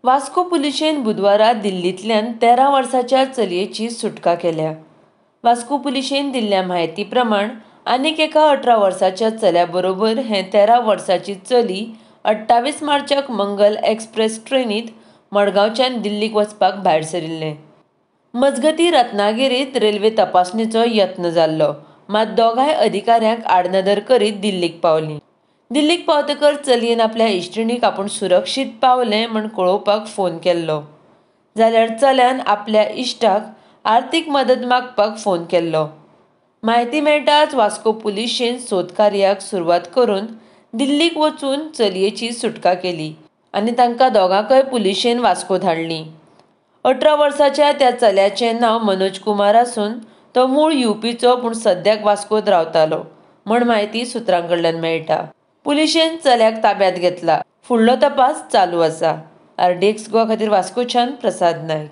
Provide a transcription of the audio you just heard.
वास्को पुलिशेन बुधवारा दिल्लींतल्यान 13 वर्सांच्या चलयेची सुटका केल्या. वास्को पुलिशेन दिल्ल्या म्हायती प्रमाण आनीक एका 18 वर्सांच्या चल्या बरोबर हें 13 वर्सांची चली 28 मार्चाक मंगल एक्सप्रेस ट्रेनींत मडगांवच्यान दिल्लीक वचपाक भायर सरिल्लें. मजगतीं, रत्नागिरींत रेल्वे तपासणेचो यत्न जाल्लो, मात दोगांय अधिकाऱ्यांक आडनदर करीत दिल्लीक पावलीं. दिल्लीक पावतकर चलयेन आपल्या इश्टिणीक आपूण सुरक्षीत पावलें म्हूण कळोवपाक फोन केल्लो, जाल्यार चल्यान आपल्या इश्टाक आर्थीक मदत मागपाक फोन केल्लो. म्हायती मेळटाच वास्को पुलिशेन सोदकार्याक सुरवात करून दिल्लीक वचून चलयेची सुटका केली आनी तांकां दोगांकय पुलिशेन वास्को धाडलीं. 18 वर्सांच्या त्या चल्याचें नांव मनोज कुमार आसून तो मूळ युपीचो पूण सद्याक वास्कोत रावतालो म्हूण म्हायती सुत्रां कडल्यान मेळटा. पुलिशेन चल्याक ताब्यांत घेतला. फुडलो तपास चालू आसा. आरडीएक्स गोवा खातीर वास्कोच्यान प्रसाद नायक.